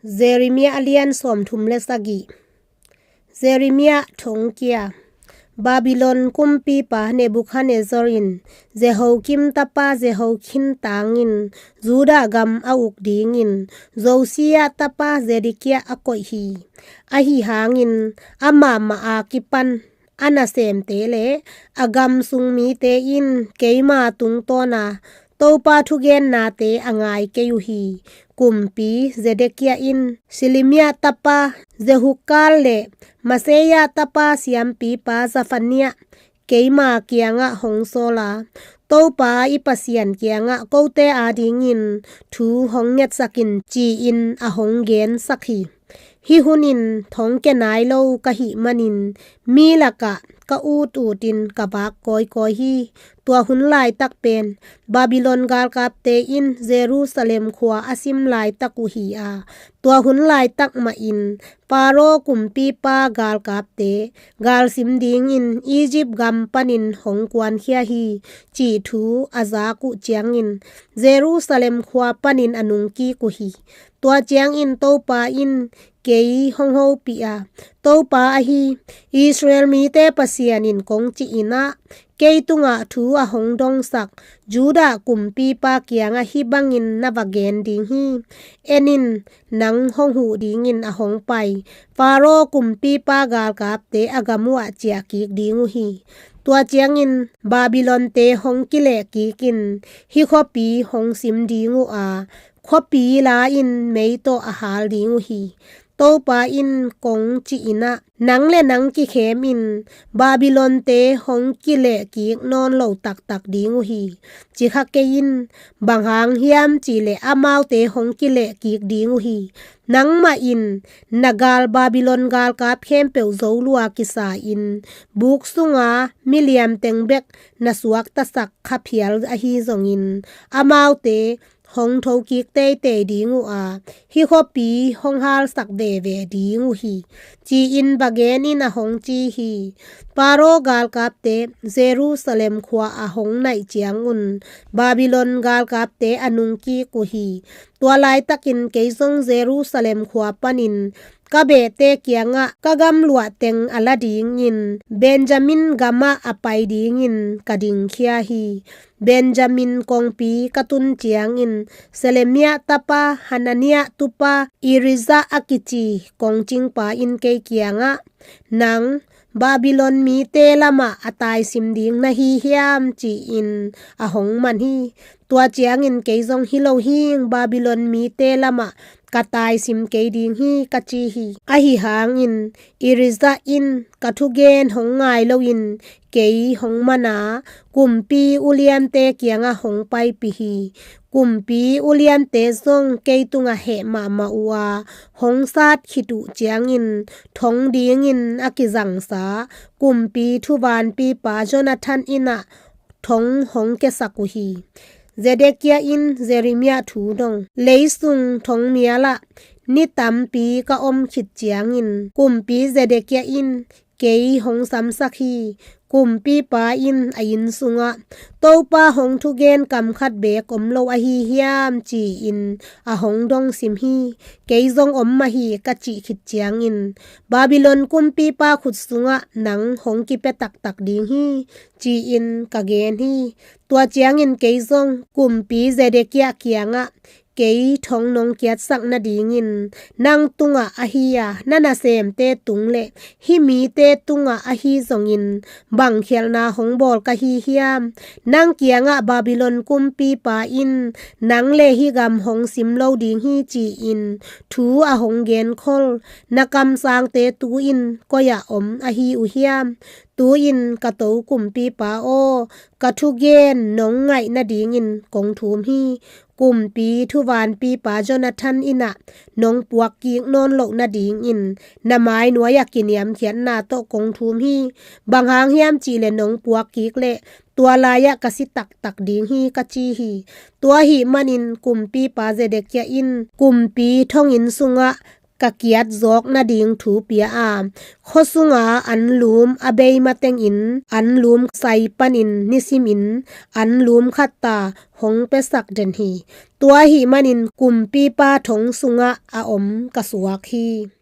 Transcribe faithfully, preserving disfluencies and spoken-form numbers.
Jeremiah a lian sawmthum le sagih. Jeremiah thongkia. Babylon kumpipa Nebuchadnezzar in Jehoiakim tapa Jehoiakin tangin Judah gam a uk dingin Josiah tapa Zedekiah a koih hi. Ahi hangin amah mah a kipan a nasemte le a gam sung mite in keima tungtawna Topa thugennate a ngai kei uh hi. Kumpi Zedekiah in Shelemia tapa Jehukal le Maseia tapa siampipa Zafaniah keima kiangah hong sawl a, Topa i Pasian kiangah kote adingin thu hong ngetsak in, ci-in a hong gensak hi. Hih hunin thong kia nai lo ka hih manin mi lakah ka ut utin ka vak kawikawi hi. Tua hun laitak pen Babylon galkapte in Jerusalem khua a sim laitak uh hi a, tua hun laitak mahin Faro kumpipa galkapte galsim dingin Egypt gam panin hong kuankhia hi, cih thu a zak uh ciangin Jerusalem khua panin a nungkik uh hi. Tua ciangin Topa in kei hong hopih a, Topa ahi Israel mite Pasian in kong cih in ah, kei tungah thu a hong dongsak Judah kumpipa kiangah hih bangin na va gen ding hi. En in, nang hong huh dingin a hong pai Faro kumpipa galkapte a gam uhah ciahkik ding uh hi. Tua ciangin Babylonte hong kilehkik in hih khuapi hong sim ding uh a, khuapi la-in mei tawh a hal ding uh hi. Topa in kong cih in ah, nang le nang kikhem in Babylonte hong kilehkik nawn lo taktak ding uh hi. Cikha kei in, bang hang hiam cihleh amaute hong kilehkik ding uh hi. Nangmah in na gal Babylon galkap khempeuh zo lua kisa in, buk sunga miliam teng bek na suaktasak kha phial ahi zongin, amaute hong thokik teitei ding uh a, hih khuapi hong halsak veve ding uh hi, ci-in va gen in a hong ci hi. Faro galkapte Jerusalem khua a hong naih ciangun Babylon galkapte a nungkik uh hi. Tua laitakin kei zong Jerusalem khua panin ka behte kiangah ka gamluah teng a la dingin Benjamin gamah a pai dingin ka dingkhia hi. Benjamin kongpi ka tun ciangin Shelemia tapa Hanania tupa Irija a kici kongcingpa in kei kiangah, nang Babylon mite lamah a taisim ding na hi hiam, ci-in a hong man hi. Tua ciangin kei zong, hi lo hing, Babylon mite lamah ka taisim kei ding hi, ka ci hi. Ahi hangin Irija in ka thugen hong ngai loin kei hong man a, kumpi uliante kiangah hong paipih hi. Kumpi uliante zong kei tungah heh mahmah uh a, hong sat khit uh ciangin thong dingin a kizangsa kumpi thuvanpipa Jonathan in ah thong hong kiasak uh hi. Zedekiah in Jeremiah thu dong. Leisung thong mialah ni tampi ka om khit ciangin kumpi Zedekiah in kei hong samsak hi. Kumpipa in a inn sungah Topa hong thugen kam khat beek om lo ahi hiam, ci-in a hong dongsim hi. Kei zong, om mah hi, ka cih khit ciangin, Babylon kumpipa khut sungah nang hong kipia taktak ding hi, ci-in ka gen hi. Tua ciangin kei zong kumpi Zedekiah kiangah kei thong nong kiatsak nadingin nang tungah ahi a, na nasemte tung le hih mite tungah ahi zongin bang khialhna hong bawl ka hi hiam? Nang kiangah Babylon kumpipa in nang le hih gam hong sim lo ding hi, ci-in thu a hong genkhol na kamsangte tu-in koi-ah om ahi uh hiam? Tu-in ka to kumpipa aw, ka thugen nong ngaih nadingin kong thum hi. Kumpi thuvanpipa Jonathan in ah nong puakkik nawn loh nadingin na mai nuai-ah kiniamkhiatna tawh kong thum hi. Bang hang hiam cihleh nong puakkik leh tua lai-ah ka si taktak ding hi, ka ci hi. Tua ahih manin kumpipa Zedekiah in kumpi thonginn sungah ka kiat zawk nading thu pia a, khua sunga anlum a bei matengin anlum sai panin nisimin anlum khat ta hong piasak den hi. Tua ahih manin kumpipa thong sungah a om ka suak hi.